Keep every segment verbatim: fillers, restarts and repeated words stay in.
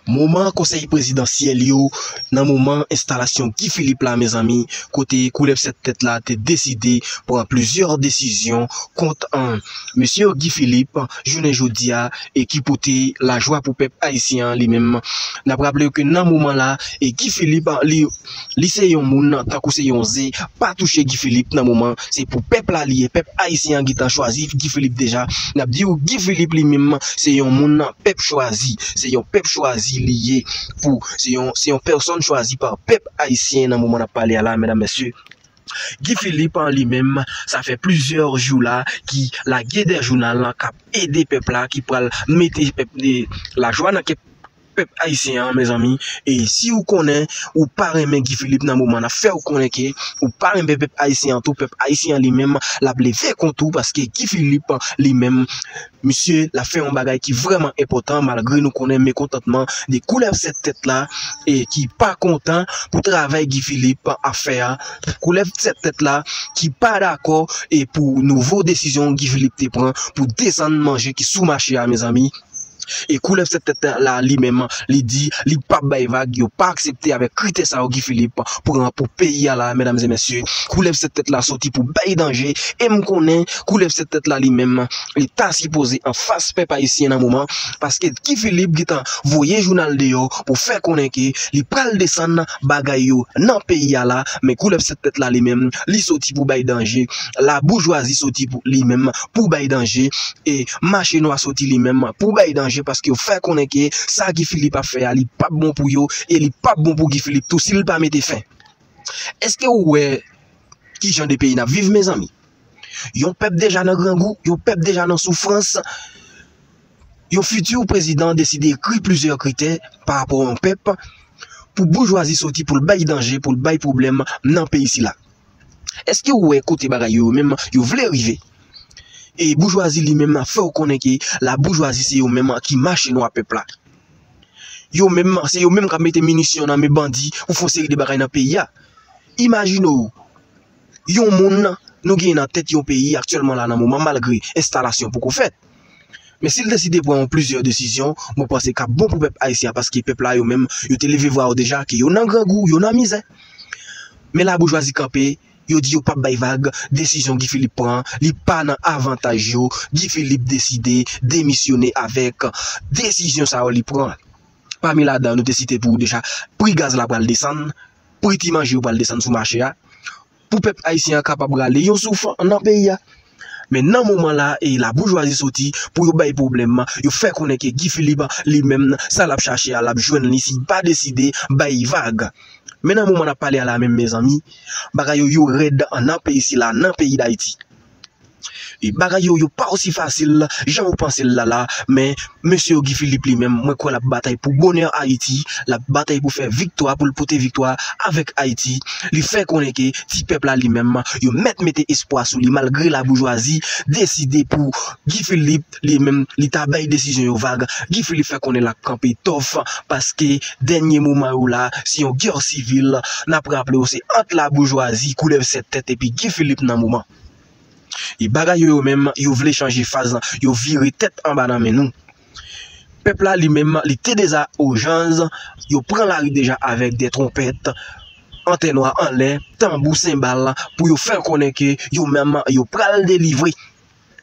Moman konsèy prezidansyèl yo, nan moman enstalasyon Guy Philippe la, mezanmi, kote koulèv sèt tèt la te deside pran plizyè desizyon kont an mesye Guy Philippe, jounen jodi a, e ki pote lajwa pou pèp ayisyen an li menm. N ap raple ke nan moman la, e Guy Philippe, li, li se yon moun, tankou se yon ze, pa touche Guy Philippe nan moman, se pou pèp la li ye, pèp ayisyen an gentan chwazi Guy Philippe deja. N ap di w, Guy Philippe li menm, se yon moun pèp chwazi, se yon pèp chwazi li ye, pou, se yon, se yon pèsòn chwazi pa pèp ayisyen nan moman n ap pale a la, medam, mesye. Guy Philippe an li menm, sa fè plizyè jou la ki lage de jounal k ap ede pèp la, ki pral mete pèp, e, lajwa nan kè pèp ayisyen an, mezanmi. E si w konnen ou pa renmen Guy Philippe nan moman, n ap fè w konnen ke ou pa renmen pèp ayisyen an tou, pèp ayisyen an li menm, l ap leve kont ou, paske Guy Philippe li menm, misye, l ap fè yon bagay ki vrèman enpòtan, malgre nou konnen mekontantman de koulèv sèt tèt la, e ki pa kontan pou travay Guy Philippe ap fè a. Koulèv sèt tèt la ki pa dakò e pou nouvo desizyon Guy Philippe te pran pou desann manje ki sou mache a, mezanmi. E koulèv sèt tèt la li menm, li di li p ap bay vag, yo pa aksepte avèk kritè sa yo Guy Philippe pran pou peyi a la, medam e mesye. Koulèv sèt tèt la soti pou bay danje, e m konnen koulèv sèt tèt la li menm, li ta sipoze anfas pèp ayisyen nan moman, paske Guy Philippe gentan voye jounal deyò pou fè konnen ke li pral desann bagay yo nan peyi a la, men koulèv sèt tèt la li menm, li soti pou bay danje, laboujwazi soti pou li menm pou bay danje, e mache nwa soti li menm pou bay danje, paske yo fè konnen ke sa Guy Philippe ap fè a, li p ap bon pou yo, e li p ap bon pou Guy Philippe tou si l pa mete fen. Èske ou wè ki jan de peyi n ap viv, mezanmi? Yon pèp deja nan grangou, yon pèp deja nan soufrans. Yon fiti prezidan deside ekri plizyè kritè pa rapò a yon pèp pou boujwazi soti pou l bay danje, pou l bay pwoblèm nan peyi sila. Èske ou wè kote bagay yo menm yo vle rive? E boujwazi li menm fè w konnen ke laboujwazi se yo menm ki mache nwa pèp la. Yo menm, se yo menm k ap mete minisyon nan men bandi pou fè yon seri de bagay nan peyi a. Imajine w, yon moun nou genyen nan tèt yon peyi aktyèlman la nan moman, malgre enstalasyon poko fèt. Men si l deside pran yon plizyè desizyon, mwen panse k ap bon pou pèp ayisyen an, paske pèp la yo menm, yo te leve vwa yo deja ke yo nan grangou, yo nan mizè. Men laboujwazi kanpe, yo di yo p ap bay vag, desizyon Guy Philippe pran, li pa nan avantaj yo, Guy Philippe deside demisyone avèk desizyon sa yo li pran. Pami ladan, nou te site pou ou deja, pri gaz la pral desann, pri ti manje yo pral desann sou mache a, pou pèp ayisyen an kapab rale yon souf nan peyi a. Men nan moman la, e laboujwazi soti pou yo bay pwoblèm, yo fè konnen ke Guy Philippe li menm, sa l ap chache a, l ap jwenn li si l pa deside bay vag. Men nan moman n ap pale a la menm, mezanmi, bagay yo, yo rèd nan peyi sila, nan peyi Dayiti. E bagay yo, yo pa osi fasil jan ou panse l la la, men mesye Guy Philippe li menm, mwen kwè l ap batay pou bonè Ayiti, l ap batay pou fè viktwa, pou l pote viktwa avèk Ayiti. Li fè konnen ke ti pèp la li menm, yo mèt mete espwa sou li, malgre laboujwazi deside pou Guy Philippe li menm, li ta bay desizyon yo vag. Guy Philippe fè konnen l ap kanpe tòf, paske dènye moman yo la, se yon gè sivil. N ap raple w, se ant laboujwazi, koulèv sèt tèt epi Guy Philippe nan moman. E bagay yo, yo menm, yo vle chanje faz, yo vire tèt anba nan men nou. Pèp la li menm, li te deja ojans, yo pran lari deja avèk de twonpèt, antè nwa anlè, tanbou, senbal, pou yo fè konnen ke yo menm, yo pral delivre.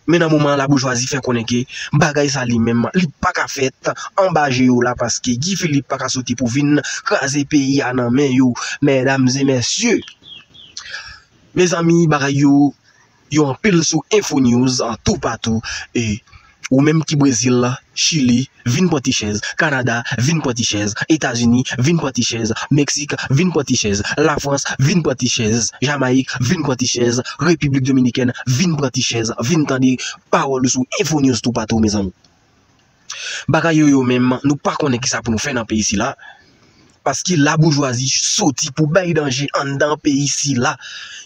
Men nan moman an, laboujwazi fè konnen ke bagay sa li menm, li pa ka fèt anba je yo la, paske Guy Philippe pa ka soti pou vin kraze peyi a nan men yo, medam e mesye. Mezanmi, bagay yo, yo anpil sou Info News, an toupatou. E ou menm ki Brezil, Chili, vin pran ti chèz. Kanada, vin pran ti chèz. Etazini, vin pran ti chèz. Meksik, vin pran ti chèz. Lafrans, vin pran ti chèz. Jamayik, vin pran ti chèz. Repiblik Dominikèn, vin pran ti chèz. Vin tande pawòl sou Info News toupatou, mezanmi. Bagay yo, yo menm, nou pa konnen kisa pou nou fè nan peyi sila. Paske laboujwazi soti pou bay danje anndan peyi sila.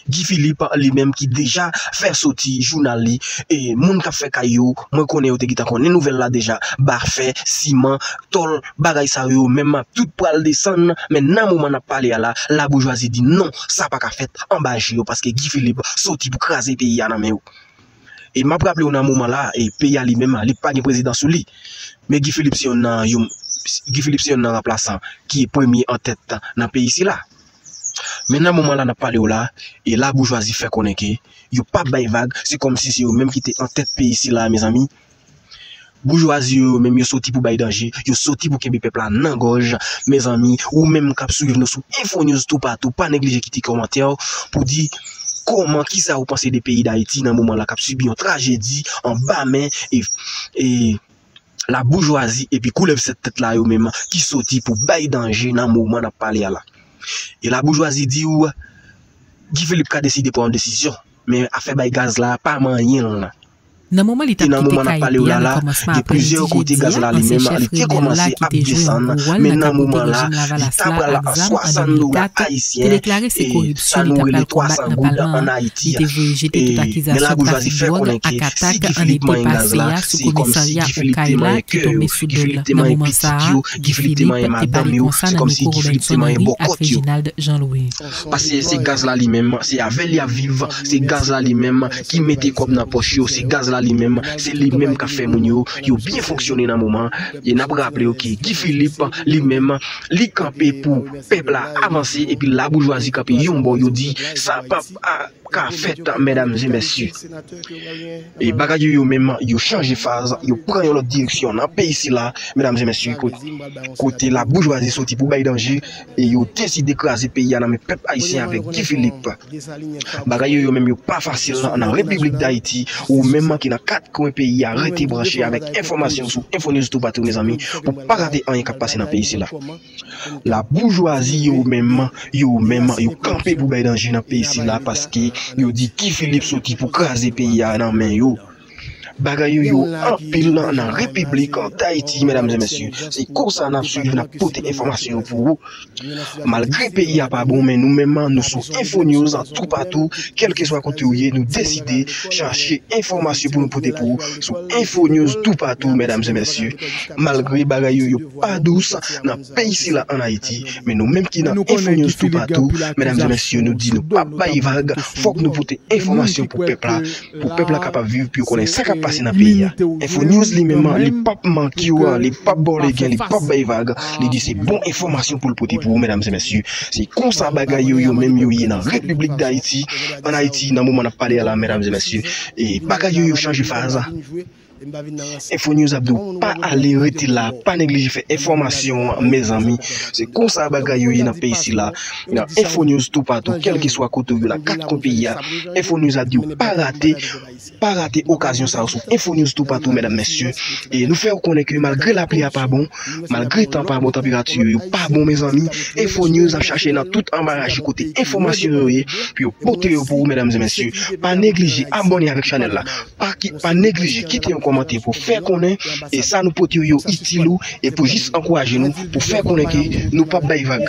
Guy Philippe li menm ki deja fè soti jounal li, e moun k ap fè kay yo, mwen konnen yo te gentan konnen nouvèl la deja, bafè, siman, tòl, bagay sa yo menm, tout pral desann, men nan moman n ap pale a la, laboujwazi di non, sa pa ka fèt anba je yo, paske Guy Philippe soti pou kraze peyi a nan men yo. E m ap raple w nan moman la, e peyi a li menm, li pa gen prezidan sou li. Men Guy Philippe se youn nan yon, Guy Philippe se youn nan ranplasan ki premye an tèt nan peyi sila. Men nan moman la n ap pale w la, e laboujwazi fè konnen ke yo p ap bay vag, se kòmsi se yo menm ki te an tèt peyi sila, mezanmi. Boujwazi yo, yo menm, yo soti pou bay danje, yo soti pou kenbe pèp la nan gòj. Mezanmi, ou menm k ap swiv nou sou Info News toupatou, pa neglije kite kòmantè w pou di kòman, kisa ou panse de peyi Dayiti nan moman la k ap sibi yon trajedi anba men e, e laboujwazi epi koulèv sèt tèt la yo menm ki soti pou bay danje nan moman n ap pale a la. E laboujwazi di w, Guy Philippe ka deside pran yon desizyon, men afè bay gaz la pa manyen l. Nan moman li t ap kite Kayibè nan kòmansman aprèmidi jedi a, ansyen chèf rebèl la ki te jwe yon gwo wòl nan kapitòl rejim Lavalas la ak zam an de mil kat, te deklare se koripsyon li ta pral konbat nan palman an. Li te voye jete tout akizasyon trafik dwòg ak atak ane te pase a sou komisarya Okay la ki tonbe sou do l. Nan moman sa a, Guy Philippe te pale konsa nan mikwo Robenson Henry ak Reginald Jean Louis. Paske se gaz la li menm, se avè l y ap viv, se gaz la li menm ki mete kòb nan pòch yo, se gaz la li menm, se li menm k ap fè moun yo, yo byen fonksyone nan moman. E n ap raple w ke Guy Philippe li menm, li kanpe pou pèp la avanse, epi laboujwazi kanpe yon bò, yo di sa p ap ka fèt, medam e mesye. E bagay yo, yo menm, yo chanje faz, yo pran yon lòt direksyon nan peyi sila, medam e mesye, kote, kote laboujwazi soti pou bay danje, e yo deside kraze peyi a nan men pèp ayisyen avèk Guy Philippe. Bagay yo, yo menm, yo pa fasil nan Repiblik Dayiti. Ou menm ki nan kat kwen peyi a, rete branche avèk enfòmasyon sou Info News toupatou, mezanmi, pou pa rate anyen k ap pase nan peyi sila. Laboujwazi yo menm, yo menm, yo kanpe pou bay danje nan peyi sila, paske yo di Guy Philippe soti pou kraze peyi a nan men yo. Bagay yo, yo anpil nan, nan Repiblik Dayiti, medam e mesye. Se konsa n ap swiv, n ap pote enfòmasyon yo pou ou. Malgre peyi a pa bon, men nou menm, nou sou Info News toupatou, kèlkeswa kote w ye, nou deside chache enfòmasyon pou nou pote pou ou sou Info News toupatou, medam e mesye. Malgre bagay yo, yo pa dous nan peyi sila ann Ayiti, men nou menm ki nan Info News toupatou, medam e mesye, nou di nou p ap bay vag, fòk nou pote enfòmasyon pou pèp la, pou pèp la kapab viv, pou yo konnen sa k ap pase nan peyi a. Info News li menm, li p ap manke w, li p ap ba w legen, li p ap bay vag, li di se bon enfòmasyon pou l pote pou ou, medam e mesye. Se konsa bagay yo, yo menm yo ye nan Repiblik Dayiti, ann Ayiti, nan moman n ap pale a la, medam e mesye. E bagay yo, yo chanje faz. Info News ap di w pa ale, rete la, pa neglije fè enfòmasyon an, mezanmi. Se konsa bagay yo ye nan peyi sila. Nan Info News toupatou, kèlkeswa kote w ye nan kat kwen peyi a, Info News ap di w pa rate, pa rate okazyon sa yo sou Info News toupatou, medam, mesye. E nou fè w konnen ke malgre lapli a pa bon, malgre tan pa bon, tanperati yo pa bon, mezanmi, Info News ap chache nan tout anbaraj kote enfòmasyon yo ye pou yo pote yo pou ou, medam e mesye. Pa neglije abòne avèk chanèl la. Pa ki, pa neglije kite yon kòmantè pou fè konnen e sa nou pote yo, yo itil ou, e pou jis ankouraje nou, pou fè konnen ke nou p ap bay vag.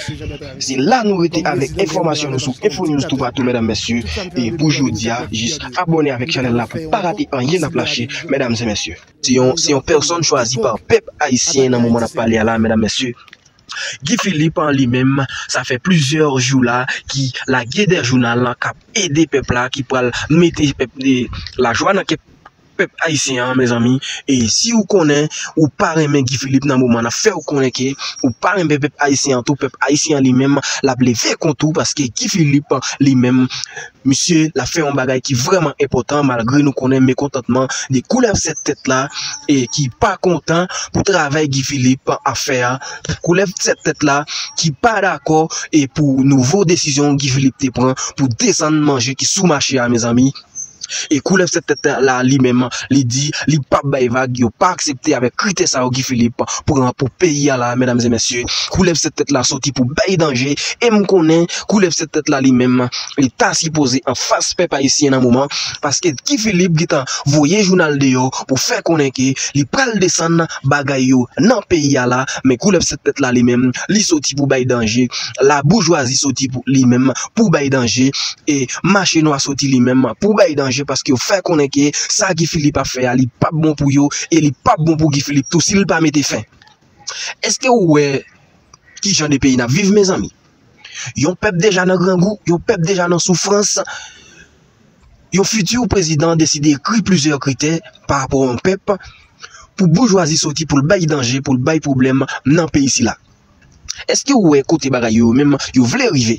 Se la nou rete avèk enfòmasyon nou sou Info News toupatou, medam, mesye. E pou jodi a, jis abòne avèk chanèl la pou pa rate anyen n ap lache, medam e mesye. Se yon, se yon pèsòn chwazi pa pèp ayisyen nan moman n ap pale a la, medam, mesye. Guy Philippe an li menm, sa fè plizyè jou la ki lage de jounal k ap ede pèp la, ki pral mete pèp, e, lajwa nan kè pèp ayisyen an, mezanmi. E si w konnen ou pa renmen Guy Philippe nan moman n ap fè w konnen ke ou pa renmen pèp ayisyen an tou, pèp ayisyen an li menm, l ap leve kont ou, paske Guy Philippe li menm, misye, l ap fè yon bagay ki vrèman enpòtan, malgre nou konnen mekontantman de koulèv sèt tèt la, e ki pa kontan pou travay Guy Philippe ap fè a. Koulèv sèt tèt la ki pa dakò e pou nouvo desizyon Guy Philippe te pran pou desann manje ki sou mache a, mezanmi. E koulèv sèt tèt la li menm, li di li p ap bay vag, yo pa aksepte avèk kritè sa yo Guy Philippe pran pou peyi a la, medam e mesye. Koulèv sèt tèt la soti pou bay danje, e m konnen koulèv sèt tèt la li menm, li ta sipoze anfas pèp ayisyen nan moman, paske Guy Philippe gentan voye jounal deyò pou fè konnen ke li pral desann bagay yo nan peyi a la, men koulèv sèt tèt la li menm, li soti pou bay danje, laboujwazi soti pou li menm pou bay danje, e mache nwa soti li menm pou bay danje, paske yo fè konnen ke sa Guy Philippe ap fè a, li p ap bon pou yo, e li p ap bon pou Guy Philippe tou si l pa mete fen. Èske ou wè ki jan de peyi n ap viv, mezanmi? Yon pèp deja nan grangou, yon pèp deja nan soufrans. Yon fiti prezidan deside ekri plizyè kritè pa rapò a yon pèp pou boujwazi soti, pou l bay danje, pou l bay pwoblèm nan peyi sila. Èske w wè kote bagay yo menm yo vle rive?